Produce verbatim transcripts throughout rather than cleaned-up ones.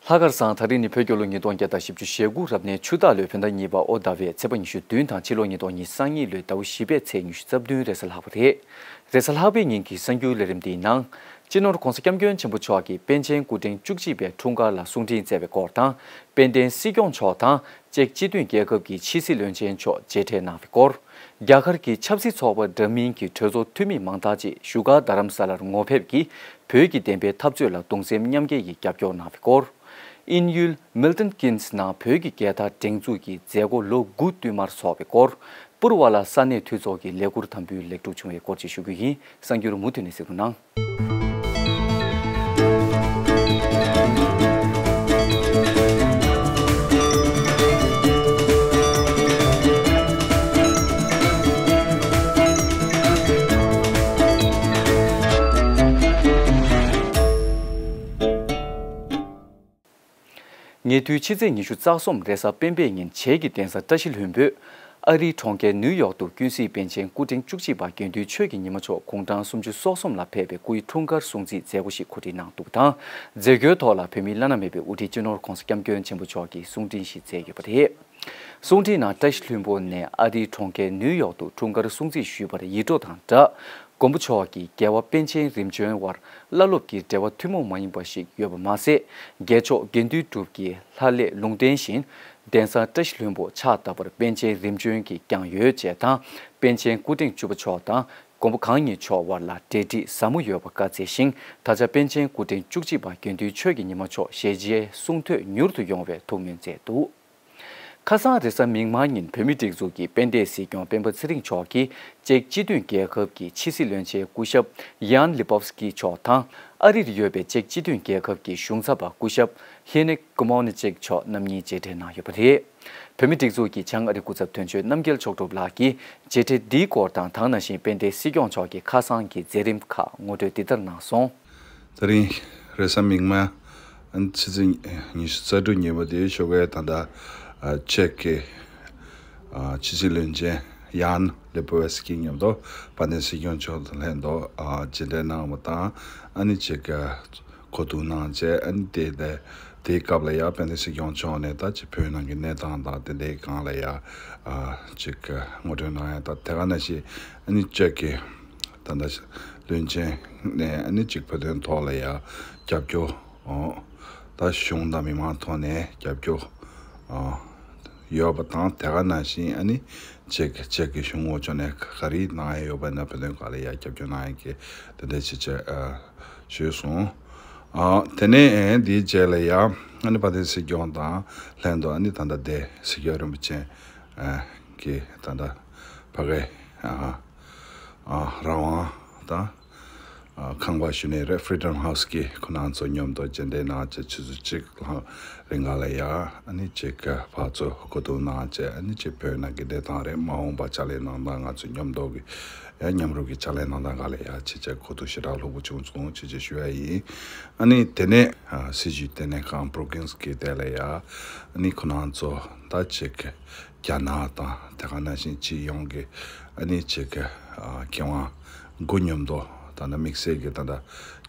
ལྷག་དཀར་བཟང་། ད་རིང་ནི་བོད་རྒྱལ་ལོ་ཉིས་སྟོང་བརྒྱ་དང་བཞི་བཅུ་ཞེ་དགུ་རབ་གནས་ཆུ་སྟག་ལོའི་བོད་ཟླ་གཉིས་པ་ཨོ་ཟླ་བའི་ཚེས་པ་ཉི་ཤུ་བདུན་དང་ཕྱི་ལོ་ཉིས་སྟོང་ཉི་ཤུ་རྩ་གཉིས་ལོའི་ཟླ་བ་བཞི་པའི་ཚེས་ཉི་ཤུ་རྩ་བདུན་རེས་གཟའ་ལྷག་པ་རེད། རེས་གཟའ་ལྷག་པའི་ཉིན་གྱི་གསར་འགྱུར་ལས་རིམ་འདིའི་ནང་། སྤྱི་ནོར་༧གོང་ས་༧སྐྱབས་མགོན་ཆེན་པོ་མཆོག་གིས་པཎ་ཆེན་སྐུ་ཕྲེང་བཅུ་གཅིག་པའི་འཁྲུངས་སྐར་ལ་གསུང་འཕྲིན་བསྩལ་བའི་སྐོར་དང་། དཔལ་ལྡན་སྲིད་སྐྱོང་མཆོག་དང་ཅེཀ་སྤྱི་མཐུན་རྒྱལ་ཁབ་ཀྱི་ཕྱི་སྲིད་བློན་ཆེན་མཆོག་མཇལ་འཕྲད་གནང་བའི་སྐོར། རྒྱ་གར་གྱི་ཆབ་སྲིད་ཚོགས་པ་འདྲ་མིན་གྱི་གྲོས་ཚོགས་འཐུས་མི་མང་དག་ཅིག་བཞུགས་སྒར་རྡ་རམ་ས་ལར་ངོ་ཕེབས་ཀྱིས་བོད་ཀྱི་བདེན་པའི་འཐབ་རྩོད་ལ་གདུང་སེམས་མཉམ་སྐྱེད་ཀྱི་རྒྱབ་སྐྱོར་གནང་བའི་སྐོར། དབྱིན་ཡུལ་མིལ་ཏོན་ཀིན་སི་ནང་བོད་ཀྱི་རྒྱལ་དར་སྒྲེང་འཛུགས་ཀྱི་མཛད་སྒོ་ལོ་དགུ་བསྟུད་མར་འཚོགས་པའི་སྐོར། པུར་བ་ལ་ས་གནས་འཐུས་ཚོགས་ཀྱི་ལས་ཁུར་དམ་འབུལ་ལེགས་གྲུབ་བྱུང་བའི་སྐོར་བཅས་ཞུ་རྒྱུ་ཡིན། གསར་འགྱུར་མུ་མཐུད་ནས་གཟིགས་རོགས་གནང་། ཉེ་དུས་ཕྱི་ཚེས་ཉི་ཤུ་རྩ་གསུམ་རེས་གཟའ་སྤེན་པའི་ཉིན་བྱེས་ཀྱི་གདན་ས་བཀྲ་ཤིས་ལྷུན་པོས་ཨ་རིའི་གྲོང་ཁྱེར་ནིའུ་ཡོག་ཏུ་ཀུན་གཟིགས་པཎ་ཆེན་སྐུ་ཕྲེང་བཅུ་གཅིག་པ་དགེ་འདུན་ཆོས་ཀྱི་ཉི་མ་མཆོག་དགུང་གྲངས་སུམ་ཅུ་སོ་གསུམ་ལ་ཕེབས་པའི་སྐུའི་འཁྲུངས་སྐར་སྲུང་བརྩིའི་མཛད་སྒོ་ཞིག་གོ་སྒྲིག་གནང་འདུག་པ་དང་། མཛད་སྒོའི་ཐོག་ལ་བོད་མིའི་བླ་ན་མེད་པའི་དབུ་ཁྲིད་སྤྱི་ནོར་༧གོང་ས་༧སྐྱབས་མགོན་ཆེན་པོ་མཆོག་གིས་གསུང་འཕྲིན་ཞིག་སྩལ་ཡོད་པ་རེད། གསུང་འཕྲིན་ནང་བཀྲ་ཤིས་ལྷུན་པོ་ནས་ཨ་རིའི་གྲོང་ཁྱེར་ནིའུ་ཡོག་ཏུ་འཁྲུངས་སྐར་སྲུང་བརྩི་ཞུས་པར་ཡིད་སྤྲོ་དང་སྦྲགས། མགོན་པོ་མཆོག་གིས་རྒྱལ་བ་པཎ་ཆེན་རིམ་བྱོན་དབར་བླ་སློབ་ཀྱི་འབྲེལ་བ་ཐུན་མོང་མ་ཡིན་པ་ཞིག་ཡོད་པ་མ་ཟད། རྒྱལ་མཆོག་དགེ་འདུན་གྲུབ་ཀྱི་ལྷ་ལས་ལུང་བསྟན་བཞིན། གདན་ས་བཀྲ་ཤིས་ལྷུན་པོ་ཕྱག་བཏབ་པར་པཎ་ཆེན་རིམ་བྱོན་གྱིས་བསྐྱངས་ཡོད་ཅེས་དང་། པཎ་ཆེན་སྐུ་ཕྲེང་བཅུ་པ་མཆོག་དང་མགོན་པོ་གང་ཉིད་མཆོག་དབར་ལ་འབྲེལ་འདྲིས་ཟབ་མོ་ཡོད་པ་བཀའ་སྩལ་ཞིང་། ད་ཆ་པཎ་ཆེན་སྐུ་ཕྲེང་བཅུ་གཅིག་པ་དགེ་འདུན་ཆོས་ཀྱི་ཉི་མ་མཆོག་ཞལ་མཇལ་གསུང་ཐོས་མྱུར་དུ་ཡོང་བའི་ཐུགས་སྨོན་མཛད་འདུག། ཁ་སང་རེས་གཟའ་མིག་དམར་ཉིན་བོད་མིའི་སྒྲིག་འཛུགས་ཀྱི་དཔལ་ལྡན་སྲིད་སྐྱོང་སྤེན་པ་ཚེ་རིང་མཆོག་གིས་ཅེཀ་སྤྱི་མཐུན་རྒྱལ་ཁབ་ཀྱི་ཕྱི་སྲིད་བློན་ཆེན་སྐུ་ཞབས་ཡཱན་ལི་པོབ་སི་ཀི་མཆོག་དང་། ཨ་རིར་ཡོད་པའི་ཅེཀ་སྤྱི་མཐུན་རྒྱལ་ཁབ་ཀྱི་གཞུང་ཚབ་པ་སྐུ་ཞབས་ཧི་ནེག་ཀུ་མོ་ནི་ཅེག་མཆོག་རྣམ་གཉིས་མཇལ་འཕྲད་གནང་ཡོད་པ་རེད། བོད་མིའི་སྒྲིག་འཛུགས་ཀྱི་བྱང་ཨ་རི་སྐུ་ཚབ་དོན་གཅོད་རྣམ་རྒྱལ་མཆོག་གྲུབ་ལགས་ཀྱིས་མཇལ་འཕྲད་འདིའི་སྐོར་དང་། ད་ག་ནང་བཞིན་དཔལ་ལྡན་སྲིད་སྐྱོང་མཆོག་གི་ཁ་སང་གི་མཛད་རིམ་ཁག་ངོ་སྤྲོད་འདི་ལྟར་གནང་སོང་། དེ་རིང་རེས་གཟའ་མིག་དམར་ཕྱི་ཚེས་ཉི་ཤུ་རྩ་དྲུག་ཉིན་མོ་དེའི་ཞོགས་ཀས་ད་ལྟ་ཨ་ཅེག་གི་ཨ་ཕྱི་སྲིད་བློན་ཆེན་ཡཱན་ལེ་པོ་ཝེ་སི་ཀི་མཉམ་དུ་དཔལ་ལྡན་སྲིད་སྐྱོང་མཆོག་དང་ལྷན་དུ་ཨ་མཇལ་འཕྲད་གནང་བ་དང་། ཨ་ནི་ཅིག་གོ་བསྡུར་གནང་བྱས། ཨ་ནི་དེ་དེ་དེའི་སྐབས་ལ་ཡང་དཔལ་ལྡན་སྲིད་སྐྱོང་མཆོག་ནས་ད་ཅིག་བོད་ནང་གི་གནས་སྟངས་དང་དེ་འདྲའི་སྒང་ལ་ཡང་ཨ་ཅིག་ངོ་སྤྲོད་གནང་ཡ་དང་། དེ་ག་ནང་བཞིན་ཨ་ནི་ཅེག་གི་ད་ལྟ་བློན་ཆེན་ནས་ཨ་ནི་ཅིག་བོད་དོན་ཐོག་ལ་ཡ་རྒྱབ་སྐྱོར་ཨོ་ད་གཞུང་དང་མི་མང་ཐོག་ནས་རྒྱབ་སྐྱོར་ཨོ་ཡོད་པ་དང་། དེ་ག་ནང་བཞིན་ཨ་ནི་ཅེག་ཅེག་གི་གཞུང་ངོས་ཕྱོགས་ནས་ག་རེ་གནང་ཡ་ཡོད་པ་ན་བོད་དོན་སྒང་ལ་ཡ་རྒྱབ་སྐྱོར་གནང་ཡ་གི་དེ་འདྲ་ཅིག་བྱས་ཨ་ཞུས་སོང་། ཨོ་དེ་ནས་ཨེ་འདིའི་རྗེས་ལ་ཡ་ཨ་ནི་དཔལ་ལྡན་སྲིད་སྐྱོང་དང་ལྷན་དུ་ཨ་ནི་ད་ལྟ་དེ་སྲིད་སྐྱོང་རིན་པོ་ཆེ་ཨ་གི་ད་ལྟ་ཕ་གའི་ཨ་ཨ་རང་དབང་དང་ཨ་ཁང་པ་ཞུ་ནས་རེད། Freedom House་གི་ཁོ་རང་ཚོ་མཉམ་དུ་མཇལ་འཕྲད་གནང་བྱས་ཆུ་ཚོད་གཅིག་ལྷག་རིང་ག་ལ་ཡ་ཨ་ནི་ཅིག་ཕར་ཚུར་གོ་བསྡུར་གནང་བྱས། ཨ་ནི་ཅིག་བོད་ནང་གི་གནས་སྟངས་རེད། མ་འོངས་པ་ཕྱག་ལས་གནང་སྟངས། ང་ཚོ་མཉམ་དུ་གི་ཡ་མཉམ་རུབ་ཀྱི་ཕྱག་ལས་གནང་སྟངས་སྒང་ལ་ཡ་ཅིག་ཅིག་གོ་བསྡུར་ཞེ་དྲག་ལྷུག་པོ་བྱུང་སོང་ཅེས་ཅིག་ཞུ་ཡ་ཡིན། ཨ་ནི་དེ་ནས་ཨ་སྲིད་བྱུས་ལྟེ་གནས་ཁང་Brookings་གི་དེ་ལ་ཡ་ཨ་ནི་ཁོ་རང་ཚོ་ད་ཅིག་རྒྱ་ནག་དང་དེ་ག་ནང་བཞིན་སྤྱི་ཡོངས་ཀྱི་ཨ་ནི་ཅིག་ཨ་མཁས་དབང་དགུ་མཉམ་དུ་ད་ནི་དམིགས་བསལ་གྱི་ད་ལྟ་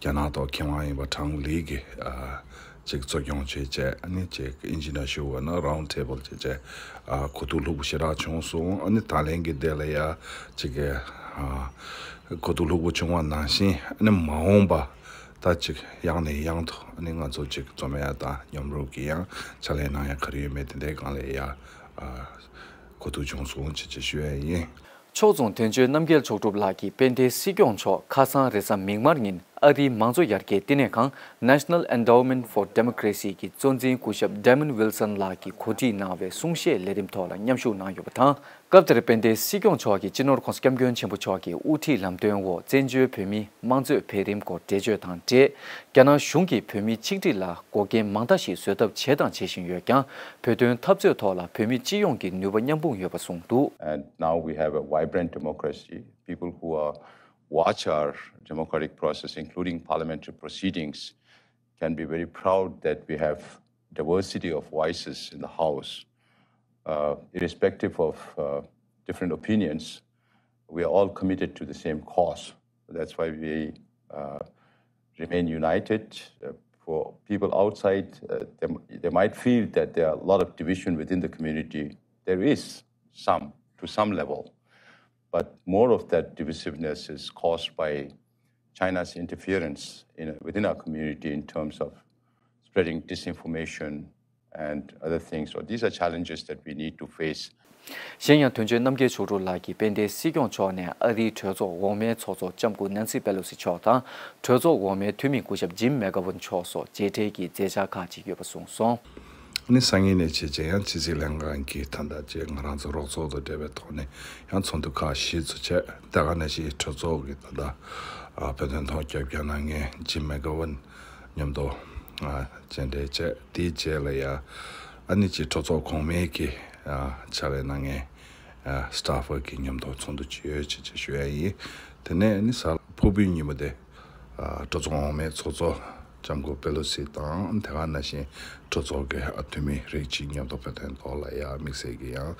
རྒྱ་ནག་ཐོག་མཁས་དབང་ཡིན་པ་ཀྲང་ལི་གིས་ཨ་ཅིག་གཙོ་སྐྱོང་བྱས་བྱས། ཨ་ནི་ཅིག་ཨིན་ཇི་ནང་ཞུ་བ་ན་round table་བྱས་བྱས་ཨ་གོ་བསྡུར་ལྷུག་པོ་ཞེ་དྲག་བྱུང་སོང་། ཨ་ནི་ད་ལན་གྱི་དེ་ལ་ཡ་ཅིག་ཨ་གོ་བསྡུར་ལྷུག་པོ་བྱུང་བ་ནང་བཞིན་ཨ་ནི་མ་འོངས་པ་ད་ཅིག་ཡང་ནས་ཡང་དུ་ཨ་ནི་ང་ཚོ་ཅིག་འཛོམས་ཡ་དང་མཉམ་རུབ་ཀྱི་ཡང་ཕྱག་ལས་གནང་ཡ་ག་རེ་ཡོད་མེད་དེ་འདྲའི་སྒང་ལ་ཡ་ཨ་གོ་བསྡུར་བྱུང་སོང་ཅེས་ཅིག་ཞུ་ཡ་ཡིན། ཕྱོགས་མཚུངས་དོན་གཅོད་རྣམ་རྒྱལ་མཆོག་གྲུབ་ལགས་ཀྱིས་དཔལ་ལྡན་སྲིད་སྐྱོང་མཆོག་ཁ་སང་རེས་གཟའ་མིག་དམར་ཉིན་ཨ་རིའི་མང་གཙོ་ཡར་རྒྱས་བསྟི་གནས་ཁང་National Endowment for Democracy་གི་གཙོ་འཛིན་སྐུ་ཞབས་Damon Wilson་ལགས་ཀྱིས་གོ་སྒྲིག་གནང་བའི་གསུང་བཤད་ལས་རིམ་ཐོག་ལ་མཉམ་ཞུགས་གནང་ཡོད་པ་དང་། སྐབས་དེར་དཔལ་ལྡན་སྲིད་སྐྱོང་མཆོག་གིས་སྤྱི་ནོར་༧གོང་ས་༧སྐྱབས་མགོན་ཆེན་པོ་མཆོག་གི་དབུ་ཁྲིད་ལམ་སྟོན་འོག་བཙན་བྱོལ་བོད་མིའི་དམངས་གཙོའི་འཕེལ་རིམ་སྐོར་འགྲེལ་བརྗོད་དང་འབྲེལ། རྒྱ་ནག་གཞུང་གིས་བོད་མིའི་ཆིག་སྒྲིལ་ལ་འགོག་རྐྱེན་མང་དག་ཞིག་བཟོ་ཐབས་བྱས་དང་བྱེད་བཞིན་ཡོད་ཀྱང་། བོད་དོན་འཐབ་རྩོད་ཐོག་ལ་བོད་མི་སྤྱི་ཡོངས་ཀྱི་ནུས་པ་མཉམ་སྤུངས་ཡོད་པ་གསུངས་འདུག། And now we have a vibrant democracy. People who are watch our democratic process, including parliamentary proceedings, can be very proud that we have diversity of voices in the House. Uh, irrespective of uh, different opinions, we are all committed to the same cause. That's why we uh, remain united, uh, for people outside, uh, they, they might feel that there are a lot of division within the community. There is some, to some level. But more of that divisiveness is caused by China's interference in, within our community in terms of spreading disinformation and other things. So these are challenges that we need to face. གཞན་ཡང་དོན་གཅོད་རྣམ་རྒྱལ་མཆོག་སྤྲུལ་ལགས་ཀྱིས་དཔལ་ལྡན་སྲིད་སྐྱོང་མཆོག་ནས་ཨ་རིའི་གྲོས་ཚོགས་འོག་མའི་ཚོགས་གཙོ་ལྕམ་སྐུ་ནན་སི་པེ་ལོ་སི་མཆོག་དང་། གྲོས་ཚོགས་འོག་མའི་འཐུས་མི་སྐུ་ཞབས་ཇིམ་མེ་གྷ་ཝན་མཆོག་སོགས་མཇལ་འཕྲད་ཀྱི་མཛད་འཆར་ཁག་ཅིག་ཡོད་པ་གསུངས་སོང་། ཨ་ནི་སང་ཉིན་ནས་བྱས་རྗེས་ཡང་ཕྱི་སྲིད་ལྷན་ཁང་གི་ད་ལྟ་ཅིག་ང་རང་ཚོ་རོགས་ཚོགས་དང་འབྲེལ་བའི་ཐོག་ནས་ཡང་ཚོགས་འདུ་ཁག་བཞི་ཚོ་བྱས། དེ་ག་ནང་བཞིན་གྲོས་ཚོགས་ཀྱི་ད་ལྟ་ཨ་བོད་དོན་ཐོག་རྒྱབ་སྐྱོར་གནང་མཁན་ཇིམ་མེ་གྷ་ཝན་མཉམ་དུ་ཨ་མཇལ་འཕྲད་བྱས། དེའི་རྗེས་ལ་ཡང་ཨ་ནི་ཅིག་གྲོས་ཚོགས་གོང་མའི་གི་ཨ་ཕྱག་ལས་གནང་མཁན་ཨ་སི་ཏཱ་ཧྥར་གྱི་མཉམ་དུ་ཚོགས་འདུ་ཅིག་ཡོད་ཅེས་ཅིག་ཞུ་ཡ་ཡིན། དེ་ནས་ཨ་ནི་གཟའ་ཕུར་བུའི་ཉིན་མོ་དེ། ཨ་གྲོས་ཚོགས་འོག་མའི་ཚོགས་གཙོ་ལྕམ་སྐུ་པེ་ལོ་སི་དང་། དེ་ག་ནང་བཞིན་གྲོས་ཚོགས་ཀྱི་ཨ་འཐུས་མི་རིགས་གཅིག་མཉམ་དུ་བོད་དོན་ཐོག་ལ་ཡ་དམིགས་བསལ་གྱི་ཡང་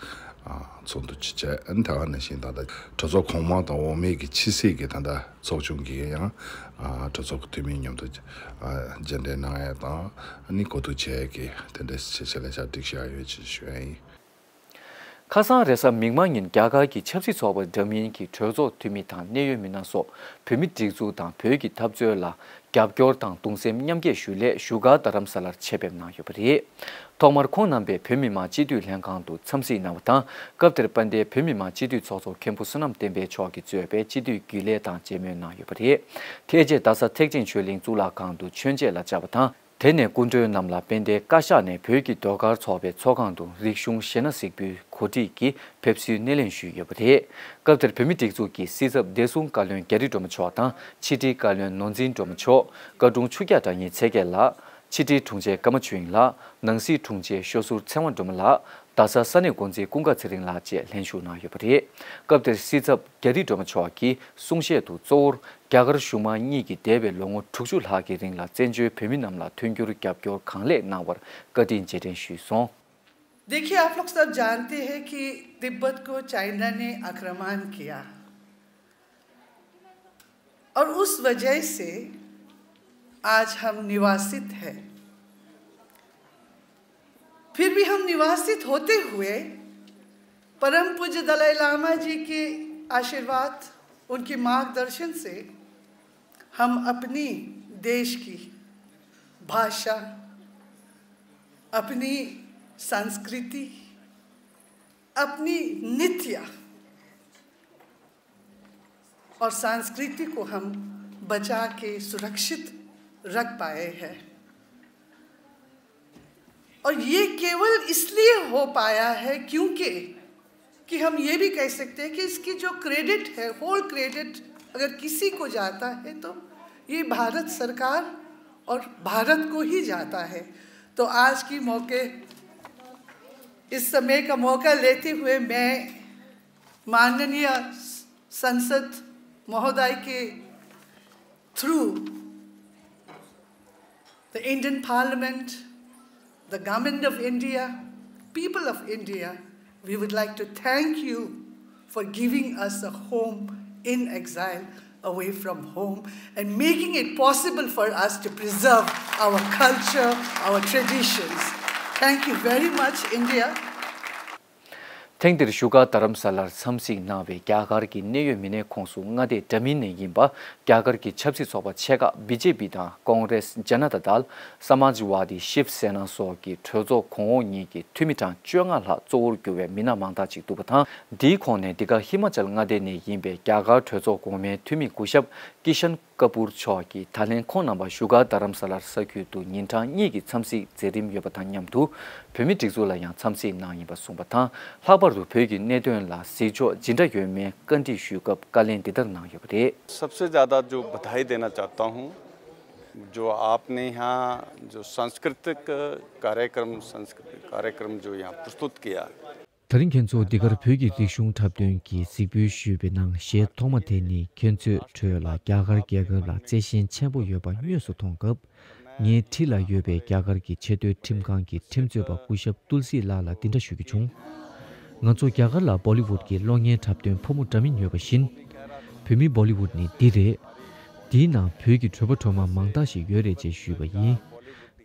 ཨ་ཚོགས་འདུ་ཅིག་བྱས། ཨ་ནི་དེ་ག་ནང་བཞིན་ད་ལྟ་གྲོས་ཚོགས་གོང་མ་དང་འོག་མའི་གི་ཕྱི་སྲིད་ཀྱི་ད་ལྟ་ཚོགས་ཆུང་གི་ཡང་ཨ་གྲོས་ཚོགས་ཀྱི་འཐུས་མི་མཉམ་དུ་ཨ་མཇལ་འཕྲད་གནང་ཡ་དང་། ཨ་ནི་གོ་བསྡུར་བྱེད་ཡ་གི་དེ་འདྲ་བྱེད་ཆེད་ལས་འཆར་སྒྲིག་བྱེད་ཡ་ཡོད་ཅེས་ཞུ་ཡ་ཡིན། ཁ་སང་རེས་གཟའ་མིག་དམར་ཉིན་རྒྱ་གར་གྱི་ཆབ་སྲིད་ཚོགས་པ་འདྲ་མིན་གྱི་གྲོས་ཚོགས་འཐུས་མི་དང་གནད་ཡོད་མི་སྣ་སོགས་བོད་མི་སྒྲིག་འཛུགས་དང་བོད་ཀྱི་འཐབ་རྩོད་ལ་རྒྱབ་སྐྱོར་དང་གདུང་སེམས་མཉམ་སྐྱེད་ཞུ་སླད་བཞུགས་སྒར་རྡ་རམ་ས་ལར་ཆེད་ཕེབས་གནང་ཡོད་པ་རེད། ཐོག་མར་ཁོང་རྣམ་པས་བོད་མི་མང་སྤྱི་འཐུས་ལྷན་ཁང་དུ་འཚམས་གཟིགས་གནང་བ་དང་། སྐབས་དེར་དཔལ་ལྡན་བོད་མི་མང་སྤྱི་འཐུས་ཚོགས་གཙོ་མཁན་པོ་བསོད་ནམས་བསྟན་འཕེལ་མཆོག་གིས་གཙོས་པའི་སྤྱི་འཐུས་རྒྱུན་ལས་དང་མཇལ་མོལ་གནང་ཡོད་པ་རེད། དེ་རྗེས་རྡ་ས་ཐེག་ཆེན་ཆོས་གླིང་གཙུག་ལག་ཁང་དུ་མཆོད་མཇལ་ལ་བཅར་བ་དང་། དེ་ནས་སྐུ་མགྲོན་རྣམས་ལ་དཔལ་ལྡན་བཀའ་ཤག་ནས་བོད་ཀྱི་ཟློས་གར་ཚོགས་པའི་ཚོགས་ཁང་དུ་རིག་གཞུང་གཞས་སྣ་གཟིགས་འབུལ་གོ་སྒྲིག་གིས་ཕེབས་བསུའི་སྣེ་ལེན་ཞུས་ཡོད་པ་རེད། སྐབས་དེར་བོད་མིའི་སྒྲིག་འཛུགས་ཀྱི་སྲིད་ཚབ་བདེ་སྲུང་བཀའ་བློན་རྒྱ་རི་སྒྲོལ་མ་མཆོག་དང་ཕྱི་དྲིལ་བཀའ་བློན་ནོར་འཛིན་སྒྲོལ་མ་མཆོག་བཀའ་དྲུང་ཆོས་སྐྱབས་དྲ་ཉིལ་ཚེ་རྒྱལ་ལགས། ཕྱི་དྲིལ་དྲུང་ཆེ་ཀརྨ་ཆོས་དབྱིངས་ལགས། ནང་སྲིད་དྲུང་ཆེ་ཤོ་ཟུར་ཚེ་དབང་སྒྲོལ་མ་ལགས། རྡ་ས་ས་གནས་འགོ་འཛིན་ཀུན་དགའ་ཚེ་རིང་ལགས་བཅས་ལྷན་ཞུགས་གནང་ཡོད་པ་རེད། སྐབས་དེར་སྲིད་ཚབ་རྒྱ་རི་སྒྲོལ་མ་མཆོག་གིས་གསུང་བཤད་དུ་གཙོ་བོར་རྒྱ་གར་གཞུང་མང་གཉིས་ཀྱིས་འདས་པའི་ལོ་ངོ་དྲུག་ཅུ་ལྷག་གི་རིང་ལ་བཙན་བྱོལ་བོད་མི་རྣམས་ལ་མཐུན་འགྱུར་རྒྱབ་སྐྱོར་གང་ལེགས་གནང་བར་བཀའ་དྲིན་རྗེས་དྲན་ཞུས་སོང་། देखिए, आप लोग सब जानते हैं कि तिब्बत को चाइना ने आक्रमण किया। और उस वजह से आज हम निवासित हैं। फिर भी हम निवासित होते हुए परम पूज्य दलाई लामा जी के आशीर्वाद, उनके मार्गदर्शन से हम अपनी देश की भाषा, अपनी संस्कृति, अपनी नृत्य और संस्कृति को हम बचा के सुरक्षित रख पाए हैं। और ये केवल इसलिए हो पाया है क्योंकि, कि हम ये भी कह सकते हैं कि इसकी जो क्रेडिट है, होल क्रेडिट अगर किसी को जाता है तो ये भारत सरकार और भारत को ही जाता है। तो आज की मौके, इस समय का मौका लेते हुए मैं माननीय संसद महोदय के through the Indian Parliament, the Government of India, people of India, we would like to thank you for giving us a home in exile, away from home, and making it possible for us to preserve our culture, our traditions. Thank you very much, India. ཐེངས་འདིར་བཞུགས་སྒར་རྡ་རམ་ས་ལར་འཚམས་གཟིགས་གནང་བའི་རྒྱ་གར་གྱི་གནད་ཡོད་མི་སྣའི་ཁོངས་སུ་མངའ་སྡེ་འདྲ་མིན་ནས་ཡིན་པ། རྒྱ་གར་གྱི་ཆབ་སྲིད་ཚོགས་པ་ཆེ་ཁག་བི་ཇེ་པི་དང་ཀོང་རེས་ཇ་ན་ཏ་དལ། ས་མཱཇ་ཝཱ་དི་ཤིབ་སེ་ན་སོགས་ཀྱི་གྲོས་ཚོགས་གོང་འོག་གཉིས་ཀྱི་འཐུས་མི་གྲངས་བཅོ་ལྔ་ལྷག་གཙོ་བོར་གྱུར་བའི་མི་སྣ་མང་དག་ཅིག་འདུག་པ་དང་། འདིའི་ཁོངས་ནས་འདི་ག་ཧི་མ་ཅལ་མངའ་སྡེ་ནས་ཡིན་པའི་རྒྱ་གར་གྲོས་ཚོགས་གོང་མའི་འཐུས་མི་སྐུ་ཞབས་ཀི་ཤན་ཀ་པུར་མཆོག་གིས་ད་ལན་ཁོང་རྣམ་པ་བཞུགས་སྒར་རྡ་རམ་ས་ལར་ས་ཁུལ་དུ་ཉིན་གྲངས་གཉིས་ཀྱི་འཚམས་གཟིགས་མཛད་རིམ་ཡོད་པ་དང་མཉམ་དུ། བོད་མིའི་སྒྲིག་འཛུགས་ལ་ཡང་འཚམས་གཟིགས་གནང་ཡིན་པ་གསུངས་པ་དང་། ལྷག་པར་དུ་བོད་ཀྱི་གནད་དོན་ལ་གཟིགས་ཕྱོགས་ཇི་འདྲ་ཡོད་མེད་བཀའ་འདྲི་ཞུས་སྐབས་བཀའ་ལན་འདི་ལྟར་གནང་ཡོད་པ་རེད། सबसे ज़्यादा जो बधाई देना चाहता हूँ, जो आपने यहाँ जो सांस्कृतिक कार्यक्रम, सांस्कृतिक कार्यक्रम जो यहाँ प्रस्तुत किया, ད་རིང་ཁྱེད་ཚོ་འདི་གར་བོད་ཀྱི་རིག་གཞུང་འཁྲབ་སྟོན་གྱི་གཟིགས་འབུལ་ཞུས་པའི་ནང་གཞས་ཐོག་མ་དེ་ནི་ཁྱེད་ཚོའི་ཁྲོད་ལ་རྒྱ་གར་རྒྱལ་ཁབ་ལ་བརྩེ་ཞེན་ཆེན་པོ་ཡོད་པ་དངོས་སུ་མཐོང་སྐབས། ངའི་འཁྲིས་ལ་ཡོད་པའི་རྒྱ་གར་གྱི་ཆེས་མཐོའི་ཁྲིམས་ཁང་གི་ཁྲིམས་རྩོད་པ་སྐུ་ཞབས་ཏུལ་སི་ལགས་ལ་འདི་འདྲ་ཞུ་རྒྱུ་བྱུང་། ང་ཚོ་རྒྱ་གར་ལ་བོ་ལི་ཝུཌ་གྱི་གློག་བརྙན་འཁྲབ་སྟོན་ཕོ་མོ་འདྲ་མིན་ཡོད་པ་བཞིན། བོད་མིའི་བོ་ལི་ཝུཌ་ནི་འདི་རེད། འདིའི་ནང་བོད་ཀྱི་གྲོད་པ་དྲོ་མ་མང་དག་ཞིག་ཡོད་རེད་ཅེས་ཞུས་པ་ཡིན།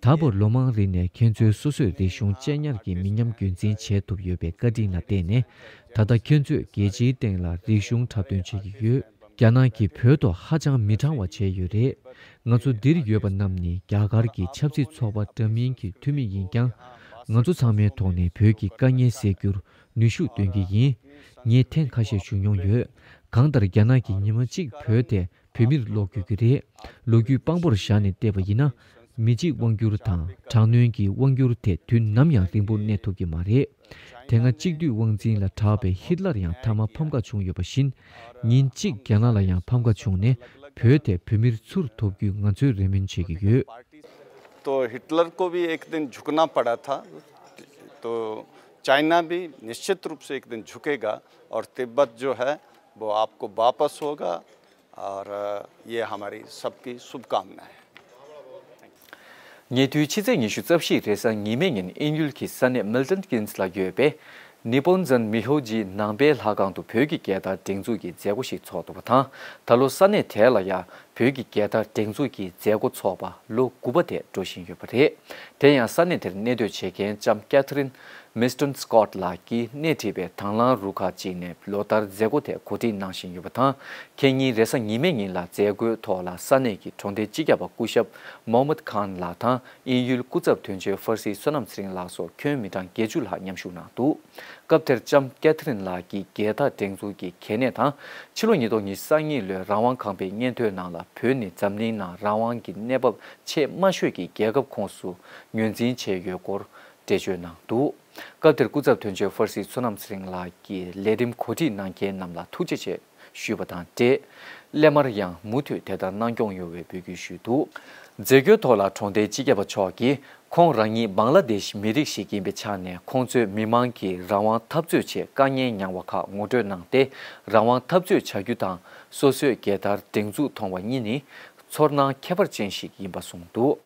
ད་བར་ལོ་མང་རིང་ནས་ཁྱེད་ཚོའི་སོ་སོའི་རིག་གཞུང་གཅེས་ཉར་གྱི་མི་ཉམས་རྒྱུན་འཛིན་བྱས་ཐུབ་ཡོད་པའི་བཀའ་དྲིན་ལ་བརྟེན་ནས། ད་ལྟ་ཁྱེད་ཚོས་རྒྱལ་སྤྱིའི་སྟེང་ལ་རིག་གཞུང་འཁྲབ་སྟོན་བྱེད་ཀྱི་ཡོད། རྒྱ་ནག་གིས་བོད་ཐོག་ཧ་ཅང་མི་དྲང་བ་བྱས་ཡོད་རེད། ང་ཚོ་འདིར་ཡོད་པ་རྣམས་ནི་རྒྱ་གར་གྱི་ཆབ་སྲིད་ཚོགས་པ་འདྲ་མིན་གྱི་འཐུས་མི་ཡིན་ཀྱང་། ང་ཚོ་ཚང་མའི་ཐོག་ནས་བོད་ཀྱི་དཀའ་ངལ་སེལ་རྒྱུར་ནུས་ཤུགས་འདོན་གྱི་ཡིན། ངས་ཐེངས་ཁ་ཤས་ཞུ་མྱོང་ཡོད། གང་ལྟར་རྒྱ་ནག་གིས་ཉི་མ་གཅིག་བོད་དེ་བོད་མིར་སློག་དགོས་ཀྱི་རེད། ལོ་རྒྱུས་དཔང་པོར་བཞག་ནས་བལྟས་པ་ཡིན་ན། མི་གཅིག་དབང་སྒྱུར་དང་དྲག་གནོན་གྱི་དབང་སྒྱུར་དེ་དུས་ནམ་ཡང་རིང་པོར་གནས་ཐུབ་ཀྱི་མ་རེད། དེ་སྔ་གཅིག་སྡུད་དབང་འཛིན་ལ་གྲགས་པའི་ཧིཏ་ལར་ཡང་མཐའ་མ་ཕམ་ཁ་བྱུང་ཡོད་པ་བཞིན། ཉིན་གཅིག་རྒྱ་ནག་ལ་ཡང་ཕམ་ཁ་བྱུང་ནས་བོད་དེ་བོད་མིར་ཚུར་ཐོབ་རྒྱུ་ང་ཚོས་རེ་སྨོན་བྱེད་ཀྱི་ཡོད། तो हिटलर को भी एक दिन झुकना पड़ा था। तो चाइना भी निश्चित रूप से एक दिन झुकेगा और तिब्बत जो है वो आपको वापस होगा। और ये हमारी सबकी शुभकामना है। ཉེ་དུས་ཕྱི་ཚེས་ཉི་ཤུ་རྩ་བཞི་རེས་གཟའ་ཉི་མའི་ཉིན་དབྱིན་ཡུལ་གྱི་ས་གནས་མིལ་ཏོན་ཀིན་སི་ལ་ཡོད་པའི་ནི་པོན་ཛན་མི་ཧོ་ཇིའི་ནང་པའི་ལྷ་ཁང་དུ་བོད་ཀྱི་རྒྱལ་དར་སྒྲེང་འཛུགས་ཀྱི་མཛད་སྒོ་ཞིག་ཚོགས་འདུག་པ་དང་། ད་ལོ་ས་གནས་དེ་ལ་ཡང་བོད་ཀྱི་རྒྱལ་དར་སྒྲེང་འཛུགས་ཀྱི་མཛད་སྒོ་ཚོགས་པ་ལོ་དགུ་པ་དེ་འགྲོ་བཞིན་ཡོད་པ་རེད། དེ་ཡང་ས་གནས་དེར་གནས་སྡོད་བྱེད་མཁན་ལྕམ་ཀེ་ཐི་རིན་མིས་ཏོན་སི་ཀོ་ཊི་ལགས་ཀྱིས་སྣེ་ཁྲིད་པའི་དང་བླངས་རུ་ཁག་ཅིག་ནས་ལོ་ལྟར་མཛད་སྒོ་དེ་གོ་སྒྲིག་གནང་བཞིན་ཡོད་པ་དང་། ཁེ་ཉིན་རེས་གཟའ་ཉི་མའི་ཉིན་ལ་མཛད་སྒོའི་ཐོག་ལ་ས་གནས་ཀྱི་གྲོང་སྡེ་སྤྱི་ཁྱབ་པ་སྐུ་ཞབས་མོ་ཧམ་མད་ཁཱན་ལགས་དང་། དབྱིན་ཡུལ་སྐུ་ཚབ་དོན་གཅོད་ཧྥར་སི་བསོད་ནམས་ཚེ་རིང་ལགས་སོགས་ཁྱོན་མི་གྲངས་བརྒྱད་ཅུ་ལྷག་མཉམ་ཞུགས་གནང་འདུག་སྐབས་དེར་ལྕམ་ཀེ་ཐི་རིན་ལགས་ཀྱིས་རྒྱལ་དར་སྒྲེང་འཛུགས་ཀྱི་གལ་གནད་དང་། ཕྱི་ལོ་ཉིས་སྟོང་ཉི་ཤུ་རྩ་གཉིས་ལོའི་རང་དབང་ཁང་པའི་སྙན་ཐོའི་ནང་ལ་བོད་ནི་འཛམ་གླིང་ནང་རང་དབང་གི་གནས་བབ་ཆེས་དམའ་ཤོས་ཀྱི་རྒྱལ་ཁབ་ཁོངས་སུ་ངོས་འཛིན་བྱས་ཡོད་སྐོར་འགྲེལ་བརྗོད་གནང་འདུག་སྐབས་དེར་སྐུ་ཚབ་དོན་གཅོད་ཧྥར་སི་བསོད་ནམས་ཚེ་རིང་ལགས་ཀྱིས་ལས་རིམ་གོ་སྒྲིག་གནང་མཁན་རྣམས་ལ་ཐུགས་རྗེ་ཆེ་ཞུས་པ་དང་འབྲེལ། སླད་མར་ཡང་མུ་མཐུད་དེ་ལྟར་གནང་སྐྱོང་ཡོང་བའི་འབོད་སྐུལ་ཞུས་འདུག་མཛད་སྒོའི་ཐོག་ལ་གྲོང་སྡེའི་སྤྱི་ཁྱབ་པ་མཆོག་གིས། ཁོང་རང་ཉིད་བང་ལ་དེཤ་མི་རིགས་ཤིག་ཡིན་པའི་ཆ་ནས། ཁོང་ཚོས་མི་མང་གིས་རང་དབང་འཐབ་རྩོད་ཆེད་དཀའ་ངལ་མྱངས་པ་ཁག་ངོ་སྤྲོད་གནང་སྟེ། རང་དབང་འཐབ་རྩོད་བྱ་རྒྱུ་དང་། སོ་སོའི་རྒྱལ་དར་སྒྲེང་འཛུགས་མཐོང་བ་གཉིས་ནི་ཚོར་སྣང་ཁྱད་པར་ཅན་ཞིག་ཡིན་པ་གསུངས་འདུག་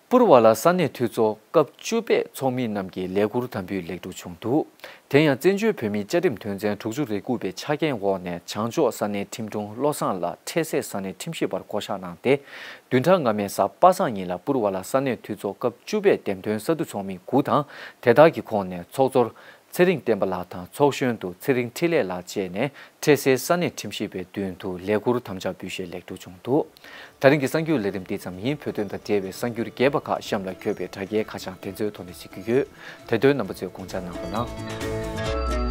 པུར་བ་ལ་ས་གནས་འཐུས་ཚོགས་སྐབས་བཅུ་པའི་ཚོགས་མི་རྣམས་ཀྱི་ལས་ཁུར་དམ་འབུལ་ལེགས་གྲུབ་བྱུང་འདུག་དེ་ཡང་བཙན་བྱོལ་བོད་མིའི་བཅའ་ཁྲིམས་དོན་ཚན་དྲུག་ཅུ་རེ་དགུ་པའི་ཆ་རྐྱེན་འོག་ནས་བྱང་ཕྱོགས་ས་གནས་ཁྲིམས་དྲུང་བློ་བཟང་ལགས་འཕྲལ་སེལ་ས་གནས་ཁྲིམས་ཞིབ་པར་བསྐོ་གཞག་གནང་སྟེ། བདུན་ཕྲག་སྔ་མའི་གཟའ་པ་སངས་ཉིན་ལ་པུར་བ་ལ་ས་གནས་འཐུས་ཚོགས་སྐབས་བཅུ་པའི་འདེམས་ཐོན་ས་འཐུས་ཚོགས་མི་དགུ་དང་དེ་དག་གི་ཁོངས་ནས་ཚོགས་གཙོར་ཚེ་རིང་བསྟན་པ་ལགས་དང་ཚོགས་གཞོན་དུ་ཚེ་རིང་འཕྲིན་ལས་ལགས་བཅས་ནས་འཕྲལ་སེལ་ས་གནས་ཁྲིམས་ཞིབ་པའི་མདུན་དུ་ལས་ཁུར་དམ་བཅའ་འབུལ་བཞེས་ལེགས་གྲུབ་བྱུང་འདུག་ད་རིང་གི་གསར་འགྱུར་ལས་རིམ་འདི་ཙམ་ཡིན། བོད་དོན་དང་འབྲེལ་བའི་གསར་འགྱུར་རྒྱས་པ་ཁག་གཤམ་ལ་འཁོད་པའི་དྲ་རྒྱའི་ཁ་བྱང་དེ་ཚོའི་ཐོག་ནས་གཟིགས་རྒྱུ་ཡོད། དེ་དོན་རྣམ་པ་ཚོས་དགོངས་འཇགས་གནང་རོགས་གནང་།